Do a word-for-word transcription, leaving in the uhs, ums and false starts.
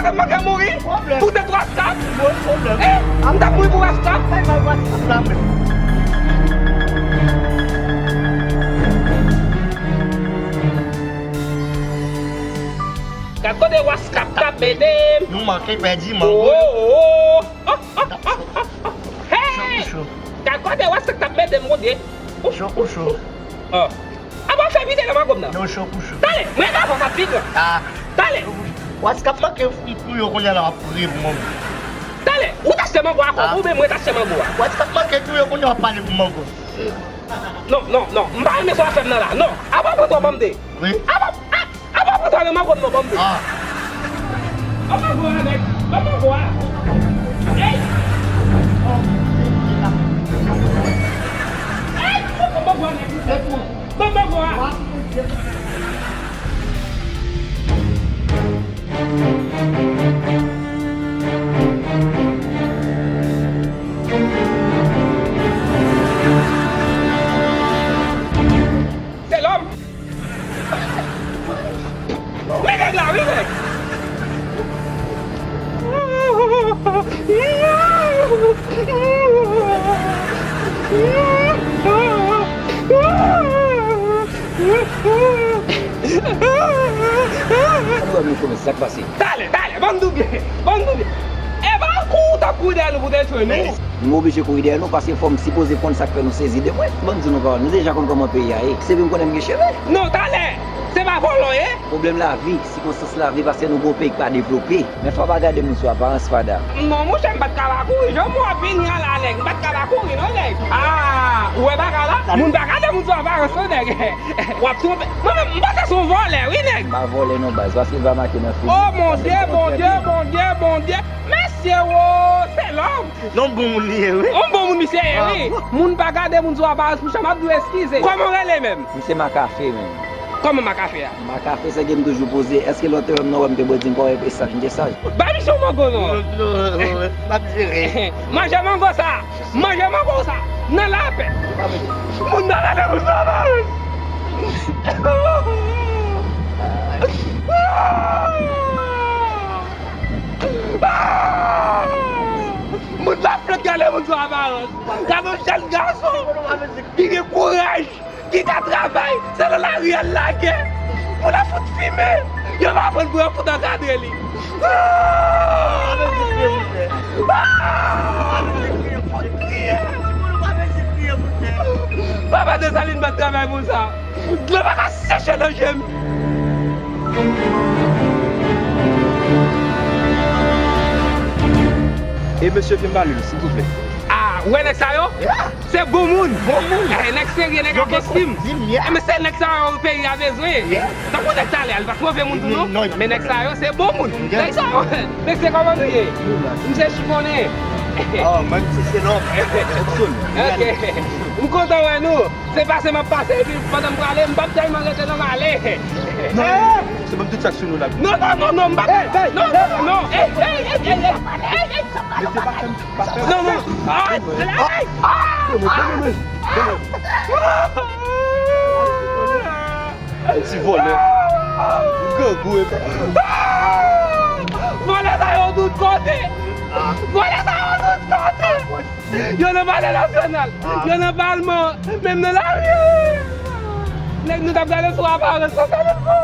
sa k ap manke mouri? Pwoblèm. Poutèt WhatsApp? Mwen pwoblèm. Eh, m t ap mouri pou WhatsApp? Bay, bay WhatsApp la menm. Gad kote WhatsApp t ap mennen m. Nou manke pèdi mango. Oh, oh, oh. Hey! Gad kote WhatsApp t ap mennen m, Bondye. Cho pou cho. Oh. Apa w fè pite nan mango m nan? Non, cho pou cho. Talè, mwen ta fè sa pi gran. Ah. Talè. WhatsApp manke touye w kounye a la, w ap priye pou mango. Talè, ou t achte mango a kòb ou, oubyen mwen t achte mango a? WhatsApp manke touye w kounye a, w ap pale pou mango. Non, non, non. M pa renmen sa w ap fè m nan la. Non. Apa w pran twò ban m de. Wi. Apa, a, apa w pran twò nan mango m non, ban m de. Ah. Ban m mango a, nèg. Ban m mango a. Ey. Ey, ban m mango a, nèg. Ban m mango a. Se lòm. Men nèg la, wi, nèg. Ou wè m konn sa k pase. Talè, talè, ban m doubyen, ban m doubyen. E pa kouri w t ap kouri dèyè nou pou w te jwenn nou. M oblije kouri dèyè nou paske fò m sipoze konn sa k fè nou sezi de mwen. Ban m di nou pawòl, nou deja konn kòman peyi a ye. Se vre m konnen m gen cheve. Non, talè, se pa vòlò w ye. Pwoblèm lavi, sikonstans lavi, paske nou gon peyi k pa devlope. Men fò w pa gade moun sou aparans, Fada. Non, monchè, m pa t ka pa kouri. Jan m wè w ap vini an la, nèg, m pa t ka pa kouri, non, nèg. Ah, ou wè bagay la? Moun pa gade moun sou aparans, non, nèg. W ap twonpe. Mwen menm, m panse se yon vòlè, wi, nèg. M pa vòlè non, baz, paske l pa make nan figi. Oh, Bondye, Bondye, Bondye, Bondye. Mesye, wo, se lòm. Non, bon moun li ye, wi. Yon bon moun misye ye, wi. Ah, bon. Moun pa gade moun sou aparans, monchè, m ap di w eskize. Kòman w rele menm? M se Makafe, menm. Kòman Makafe a? Makafe, se ke m toujou poze. Èske lè w te wè m nan wè m te bwè di m pa wè e saj, m te saj? Ba misye yon mango non. Non, non, non, m ap jere. Manje mango sa. Manje mango sa. Nan lapè. Moun nan gade moun sa, ba. Sou aparans. Gade yon jèn gason ki gen kouraj, ki ka travay, se nan lari a l lage. Pou l ap fout fimen, yo pa konn pou yo fout ankadre li. Ah! Ah! Papa Desalin pa t travay pou sa. Dlo pa ka seche nan je m. E mesye vin pale l, silvouplè. Ah, wè nèg sa yo? Se bon moun. Bon moun. Eh, nèg serye, nèg ak estim. Eh, men se nèg sa yo peyi a bezwen. Tankou nèg talè a, li pa t move moun tou non. Men nèg sa yo, se bon moun. Nèg sa yo, mesye, kòman nou ye? M se chifonnen. Oh, mwen se se non. Ok. M kontan wè nou. Se pase m ap pase, epi pandan m prale, m p ap tèlman rete non, m ale. Non, se ban m tout sa k sou nou la. Non, non, non, non, m p ap. Non, non, non, non. Ey, ey, ey, ey, ey. Mesye, pa fè m, pa fè m. Non, non. Ah, ah, ah. Ti vòlè. Grangou, e. Vòlè sa yo tout kote. Vòlè sa yo tout kote. Yo nan palè nasyonal, yo nan palman, menm nan lari. Nèg nou t ap gade sou aparans, sa gade pou.